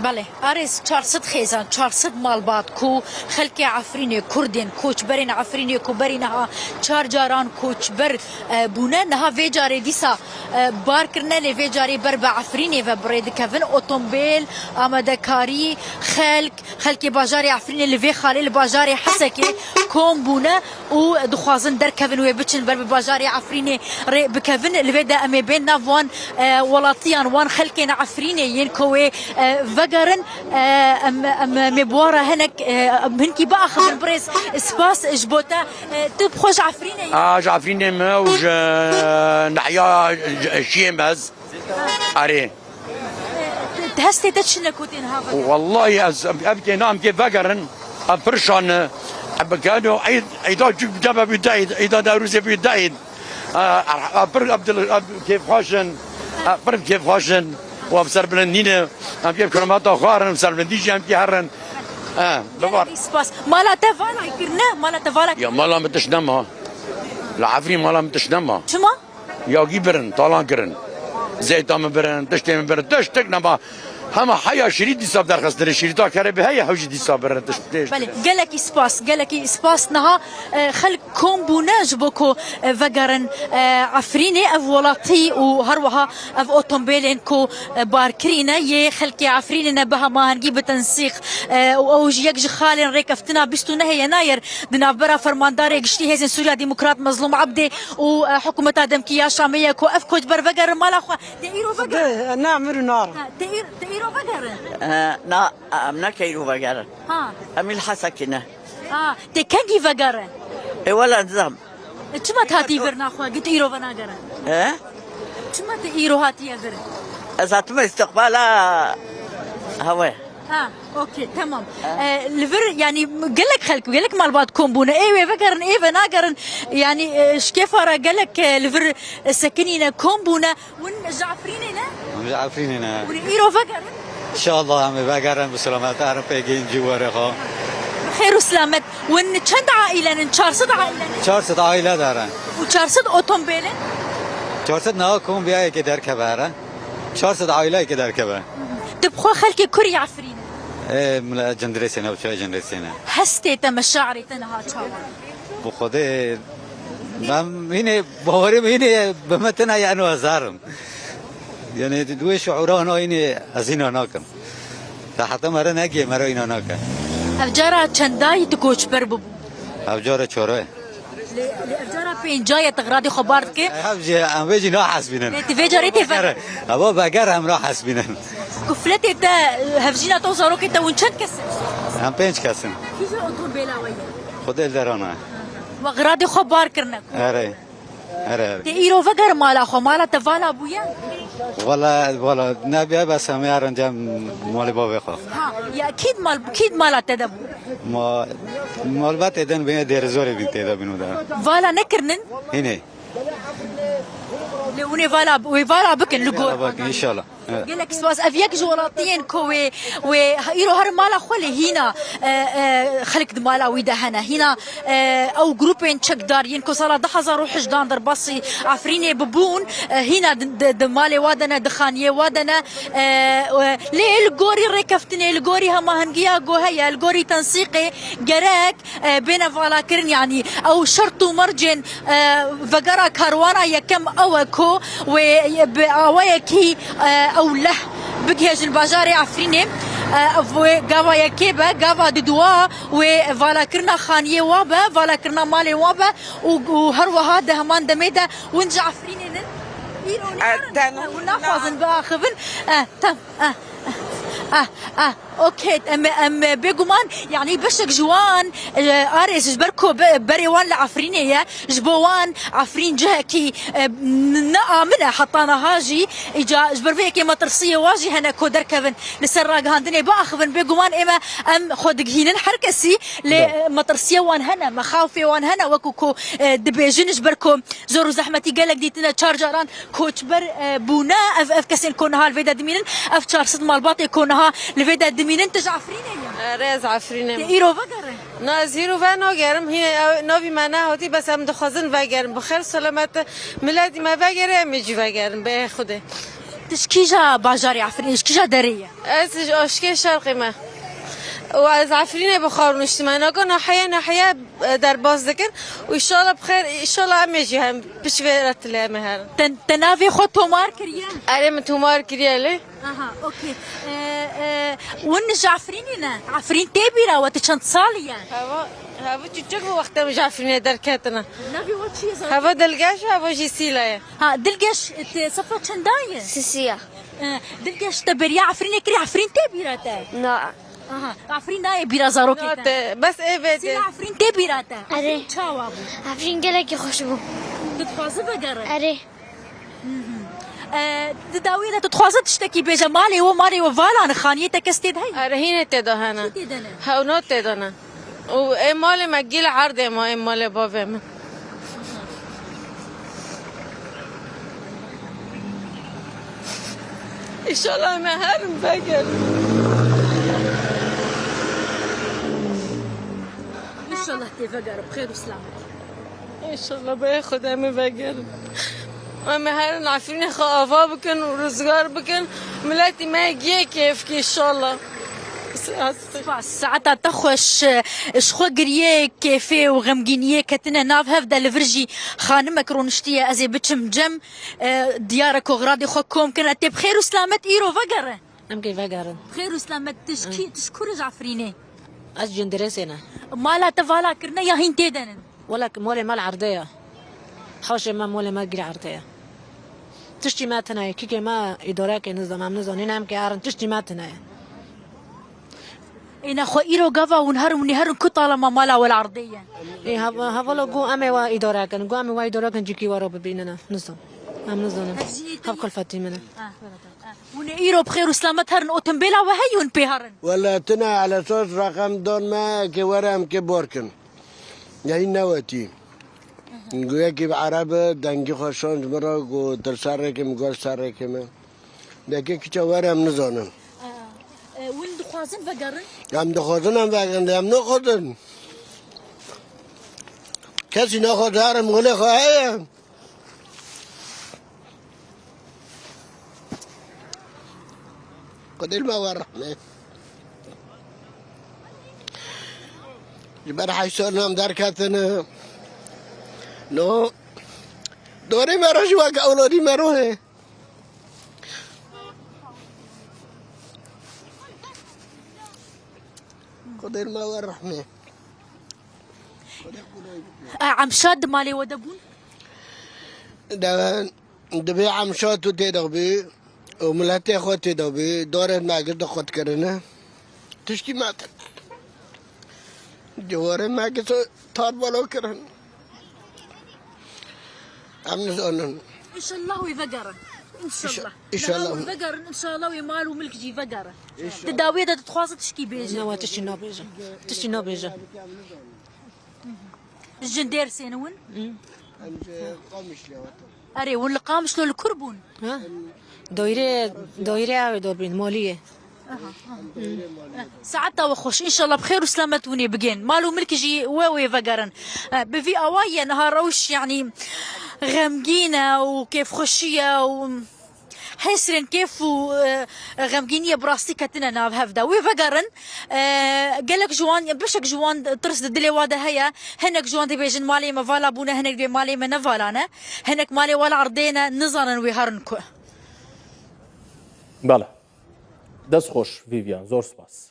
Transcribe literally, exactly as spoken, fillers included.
Belê, Arêz, çar sed xêzan, çar sed malbat ku xelkê Efrînê, Kurdên, koçberên Efrînê ku berî niha çar caran koçber, e, bûne, niha vê carê dîsa, e, bar kirine, lê vê carê ber bi Efrînê ve bi rê dikevin. Otombêl, amadekarî, xelk, xelkê bajarê Efrînê li vê xalê li bajarê Hesekê kom bûne û dixwazin derkevin wê biçin ber bi bajarê Efrînê rê bikevin. Li vê de em ê bên nav wan, e, welatiyan, wan xelkên Efrînê yên ku wê, e, vegerin. E, em, em, em ê bi wan re hinek, e, em hinkî biaxivin. Birêz, spas ji bo te. E, tu bi xwe ji Efrînê yî? A, ji Efrînê me û ji nehiya Şiyê me ez. Erê. Hestê te çi ne ku tê niha vegerin? Wallahî ez, ev kê nam kê vegerin. Ev pir şan e. Ev bikeno eyd, eyda cuk deme bî de eyd, eyda Newrozê bî de eyd. A, a, pir ev dil, ev kêfxweş in. A, pir kêfxweş in. Û ev serbilindî ne. Ev kêf kirameta xwarin, serbilindî jî em kê herin. E, bivar. Gelekî spas. Mala te vala kirine, mala te vala. Ya mala min tişt nema. Li Efrîn mala min tişt nema. Çima? Yagî birin, talan kirin. Zeyta min birin, tiştê min birin, tiştik nema. Hema heya şirît dîsa derxistinê, şirîta kerê bi heye hew jî dîsa birin, tişt, tişt. Belê, gelekî spas, gelekî spas. Niha, e, xelk kom bûne ji bo ku, e, vegerin, e, Efrînê, ev welatî û her wiha ev otombêlên ku, e, bar kirîne yê xelkê Efrînê ne bi hemahengî bi tensîq, e, û ew jî yek ji xalên rêkeftina bîst û nehê ye nayêr di navbera fermandarê giştî Hêzên Sûriya Demokrat Mezlûm Ebdê û, e, hikûmeta demkî ya Şamê ye ku ev koçber vegerin mala xwe. Tê îro vegerin? Xwedê, na, mir û nar. Ha, tê îr-, tê îro vegerin? E, na, em neke îro vegerin. Ha. Em î li Hesekê ne. Ha, tê kengî vegerin? E, wela nizam. E, çima te hatî vir naxwe, git îro venagerin? He? Çima te îro hatiye vir? Ez hatime îstiqbala hewe. Ha, okey, tamam. E, li vir, yanî, gelek xelk, gelek malbat kom bûne. Ê wê vegerin, ê venagerin. Yanî, e, ji kêfa re gelek, e, li vir, e, sekinîne kom bûne. Hûn ji Efrînê ne? Hûn ji Efrînê ne? Hûn ê îro vegerin? Înşallah em ê vegerin bi selamet, herin pê gihîn ciwarê xwe. Bi xêr û selamet. Hûn çend aîlen in? Çar sed aîlen in? Çar sed aîle darin. Û çar sed otombêl in? Çar sed niha kom biya yekê derkeve here. Çar sed aîle yekê derkeve. Tu bi xwe xelkê kurî Efrînê? Ê, mila Cindirêsê ne, û çay Cindirêsê ne. Hestê te, meşarê te niha çawa? Bi Xwedê, em hînê, bawerê min hînê bi me tine, yani ez herim. Yani di wê şuura hina hînê ez hîna nakim. Ta heta mere negê, mere hîna nake. Ev cara çendayî tu koçber bibû? Ev cara çare. Lê, lê ev cara pênca ye, tu xiradê xwe bar dikî? Ev jî, em vê jî nahesbînin. Lê tu vê carê tê veger. Eva veger em nahesbînin. Kufletê te, hevjîna te û zarokê te hûn çend kes in? Em pênc kes in. Kî ji otomobîla we ye? Xwedê li derana. We xiradê xwe bar kirine ku? Erê. Erê, erê. Tê îro veger mala xwe, mala te vala bûye? Wala, wala, nebiye bes em yarin cem malê bavê xwe. Ha, ya kî mal, kî mala te de bû? Ma, malbatê din bê dêrizorê bin tê de bin û da. Vala nekirinin? Hînê. Lê hûn ê vala, wê vala bikin li gor. Vala bikin, înşallah. Evet. Gelek spas. Ev yek ji welatiyên ku wê, wê îro her mala xwe lê hîna, e, e, xelk di mala wî de hene. Hîna, e, ew grûpên çekdar yên ku sala du hezar û hejdan derbasî Efrînê bibûn, e, hîna di, di, di malê wa de ne, di xaniyê wa de ne. E, e, lê li gorî rêkeftinê, li gorî hemahengiya ku heye, li gorî tensîqê gerek e, bêne valakirin, yanî ew şert û mercên, e, vegera karwana yekem ew e ku wê bi awayekî, e, ew leh bigihêjin bajarê Efrînê. E, ev wê gava yekê be, gava diduwa wê valakirina xaniyê wa be, valakirina malê wa be û, û her wiha di heman demê de hûn ji Efrînê nin? Îro nîharin? Hûn naxwazin biaxivin? E, tem, e, e, e. Okey, em, em, bêguman, yanî beşek ji wan, e, Arêz ji ber ku be-, berê wan li Efrînê ye, ji bo wan Efrîn cihekî, e, n-, neamin e heta niha jî, îca ji ber vê yekê metirsiyê wan jî hene ku derkevin li ser ragihandinê biaxivin. Bêguman ême em xwe digihînin her kesî, lê, e, metirsiyê wan hene, mexawfê wan hene, wekû ku, e, dibêjin ji ber ku zor û zehmetî gelek dîtine, çar caran koçber, e, bûne. Ev, ev kesên ku niha li vê de dimînin, ev çar sed malbatê ku niha li vê de dimînin, tu ji Efrînê yî? Erê, ez Efrînê me. Tê îro vegerî? Na, ez îro venagerim. Hînê ew navî me nehatî, bes em dixwazin vegerin. Bi xêr selamet miletî me vegerê, em ê jî vegerin. Bi Xwedê. Tu ji kîja bajarê Efrînê, ji kîja derê ye? Ez ji aşkê şerqê me. Û ez Efrînê bi xwe rûniştime. Naka nahiye nahiye, e, derbas dikin. Û înşallah bi xêr, înşallah em ê jî hem pişt vê re tilê em ê herin. Te, te navê xwe tomar kiriye? Erê, min tomar kiriye lê. Aha, okey. E, e, hûn ji Efrînê ne? Efrîn tê bîra we, tu çend salî ye? Heva, heva çûçik bû wextê min ji Efrînê derketine. Navê we çi ye zaten? Heva Dilgeş, heva jî Sîla ye. Ha, Dilgeş, tu sefa çenda ye? Sisiya. E, Dilgeş, te beriya Efrînê kiriye, Efrîn tê bîra te? Na. Aha, Efrîn nayê bîra zarokê te? Nate, bes ê vê Sîla, Efrîn tê bîra te? Erê. Efrîn çawa bû? Efrîn gelekî xweş bû. Tu dixwazî vegerî? Erê. E, di dawiyê de tu dixwazî tiştekî bêje, malê we, malê we vala ne, xaniyê te kes tê de heye? Erê, hînê tê de hene. Kî tê de ne? Hewna tê de ne. Û ê malê me gîl erdê ma, ê malê bavê min. Înşallah me herin vegerin. Înşallah tê vegerin, bi xêr û selamet. Înşallah, bê Xwedê em ê vegerin. Em ê herin Efrînê xwe ava bikin û rizgar bikin. Miletî me yê giyê kêfkî, înşallah. Spas. Saeta te xweş. Ji xwe giriyê, kêfê û xemgîniyê ketine nav hev de, li vir jî xanimek roniştiye. Ez ê biçim cem, e, diyar e ku xiradê xwe kom kin. E, tê bi xêr û selamet îro vegere? Em kê vegerin. Xêr û selamet, tu ji kî, tu ji kur î, ji Efrînê? Ez ji Endirêsê ne. Mala te vala kirine ya hîn tê de nin? Wela malê me li erdê ye. Hewşê me, malê me gîr erdê ye. Tiştî me tune ye. Kîkê me îdareke nizam, em nizanin, em kê herin, tiştî me tune ye. Ê nexwe îro gava hûn herin, hûn ê herin ku tala ma mala we li erdê ye? Ê hev-, hevala got em ê we îdare kin. Got em ê we îdare kin, cîkî we re bibînin. Nizam. Em nizanin. Hev jî Hev kulfetî min e. Ah, ah. Hûn ê îro bi xêr û selamet herin, otombêla we heye hûn pê herin? Wela tune, elesas reqem dan me ke were em ke bar kin. Yayî newetî. Go yekî bi ereb e, dengî xwe şand ji min re, go tu li ser rêkê min, go ez li ser rêkê me. Deke kiça were em nizanin. E, hûn dixwazin vegerin? Em dixwazin em vegerin, em naxwazin. Kesî naxwaze herin, xulê xwe heye. Xwedê li me werehme. Ji ber heyşan em derketine. No. Dorê me re jî weke ewladî me re heye. Xwedê li me werehme. E, Emşa di malê we de bûn? Dewen. Dibê Emşa tu tê de bî û miletê xwe tê de bî, dorên me gir de xwe dikirine. Tiştî me tune. Ciwarên me gir tar balo kirin. Em nizanin. Înşallah wê vegerin. Înşallah. Înşallah. Niha wê vegerin, înşallah wê mal û milk jî vegerin. Di dawiyê de tu dixwazî tişkî bêje? Ne, we tiştî nabêje. Tiştî nabêje. Jin Dêrsê ne win? Em ji Qamişlo. Erê, hûn li Qamişlo li kur bûn? Ha? Doyre, doyre ew dor bîn, maliyê. Aha, aha. Saeta we xweş. Înşallah bi xêr û selamet hûn ê bigên. Mal û milk jî we wê vegerin. E, bi vî awayî ye niha rewş, yanî xemgîn e û kêfxweşî ye û hêsrên kêf û, e, xemgîniyê bi rastî ketine nav hev de. Wê vegerin. E, gelek ji wan, beşek ji wan tirs di dilê wa de heye. Hinek ji wan dibêjin malê me vala bûne, hinek dibê malê me ne vala ne. Hinek malê wa li erdê ne, nizanin wê herin ku. Bele. Dest xweş, Vivian. Zor spas.